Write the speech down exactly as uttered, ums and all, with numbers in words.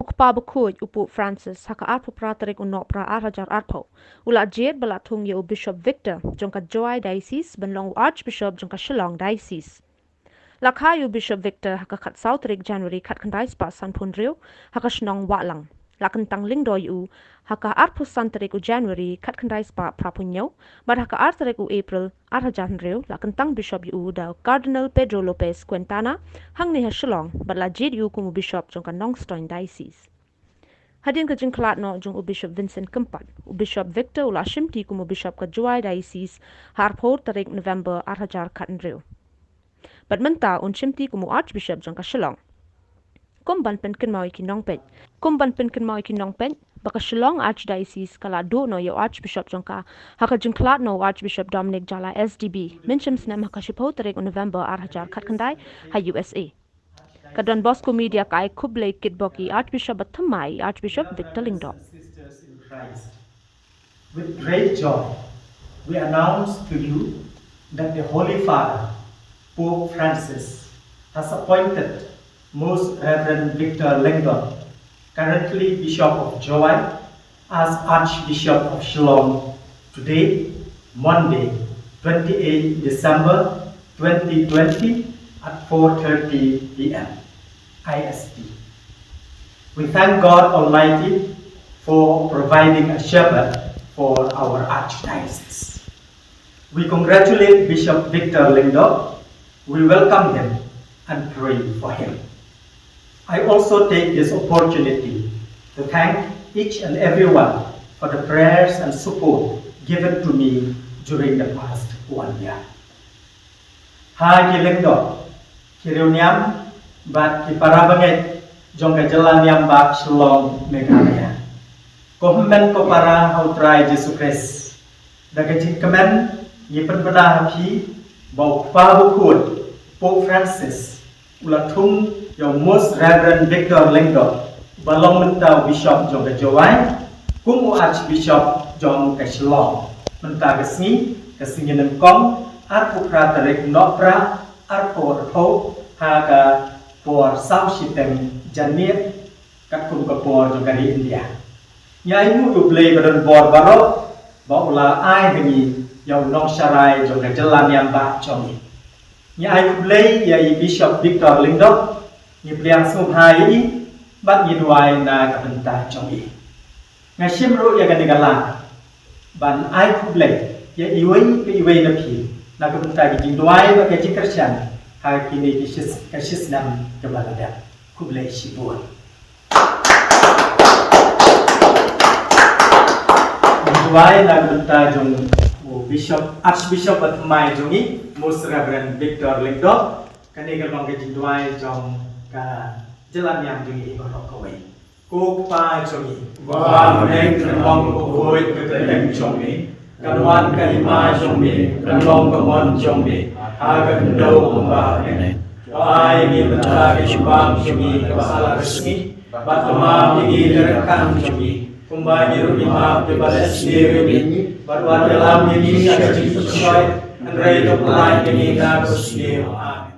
U Kpa Bakhuid u Pope Francis ha ka arphew phra tarik u Nohprah ar hajar arphew u la jied ba la thung ïa u Bishop Victor jong ka Jowai Diocese ban long u Archbishop jong ka Shillong Diocese. La kha ïa u Bishop Victor ha ka khatsaw tarik January khatkhyndai spah sanphew hynriew ha ka shnong Wahlang. La kyntang lyngdoh ïa u ha ka arphew san tarik u January khatkhyndai spah phraphew hynñiew bad ha ka ar tarik u April ar hajar hynriew la kyntang bishop ïa u da u Cardinal Pedro Lopez Quintana hangne ha Shillong bad la jied ïa u kum u Bishop jong ka Nongstoiñ Diocese. Hadien ka jingkhlad noh jong u Bishop Vincent Kympat, u Bishop Victor u la shimti kum u Bishop ka Jowai Diocese ha arphew tarik November ar hajar khathynriew. Bad mynta un shimti kum u Archbishop jong ka Shillong. Kum ban pynkynmaw ïa ki nongpeit. Kum ban pynkynmaw ïa ki nongpeit ba ka Shillong Archdiocese ka la duh noh ïa u Archbishop jong ka ha ka jingkhlad noh u Archbishop Dominic Jala S D B mynshem snem ha ka shiphew tarik u November ar hajar khatkhyndai ha U S A. Ka Don Bosco Media ka ai khublei kitbok ïa u Archbishop bad thymmai ïa u Archbishop Victor Lyngdoh. Sisters in Christ, with great joy, we announce to you that the Holy Father, Pope Francis, has appointed Most Reverend Victor Lyngdoh, currently Bishop of Jowai, as Archbishop of Shillong today, Monday, twenty-eighth December twenty twenty, at four thirty p.m. I S T. We thank God Almighty for providing a shepherd for our archdiocese. We congratulate Bishop Victor Lyngdoh. We welcome him and pray for him. I also take this opportunity to thank each and everyone for the prayers and support given to me during the past one year. Ha ki Lyngdoh, ki riewniam bad ki para bangeit jong ka jylla Niambah Shillong, Meghalaya. Ko hynmen ko para ha u Trai Jisu Khrist, da ka jingkmen ngi pynbna ha phi ba u Kpa Bakhuid, Pope Francis, u la thung ïa u Most Reverend Victor Lyngdoh ba long mynta u Bishop jong ka Jowai kum u Archbishop jong ka Shillong mynta ka sngi, ka sngi nyngkong, arphew phra tarik Nohprah arphew arphew, ha ka por saw shiteng janmiet katkum ka por jong ka ri India. Ngi ainguh ïa u Blei ba don bor baroh ba u la ai ha ngi ïa u nongsharai jong ka jylla Niambah jong ngi. Ngi ai khublei ïa i Bishop Victor Lyngdoh, ngi pdiang sngewbha ïa i bad ngi duwai na ka bynta jong i. Nga shim ruh ïa kane ka lad ban ai khublei ïa iwei pa iwei na phi na ka bynta ka jingduwai bad ka jingkyrshan ha kine ki shi, ka shisnem kaba la dep. Khublei shibun. Ngi duwai na ka bynta jong u Bishop, Archbishop ba thymmai jong ngi, Most Reverend Victor Lyngdoh. Kane ka long ka jingduwai jong ka jylla Niam jong ngi baroh kawei. Ko Kpa jong ngi ba ha bneng, kan long bakhuid ka kyrteng jong me, kan wan ka hima jong me, kan long ka mon jong me ha ka khyndew kumba ha bneng. To ai ïa ngi mynta ka jingpang jong ngi kaba ha la ka sngi, bad to map ïa ngi ki ryngkang jong ngi kumba ngi ruh ngi map ïa kiba leh sniew ïa ngi, bad wat ïalam ïa ngi sha ka jingpynshoi, hynrei to pyllait ïa ngi na ka sniew. Amen.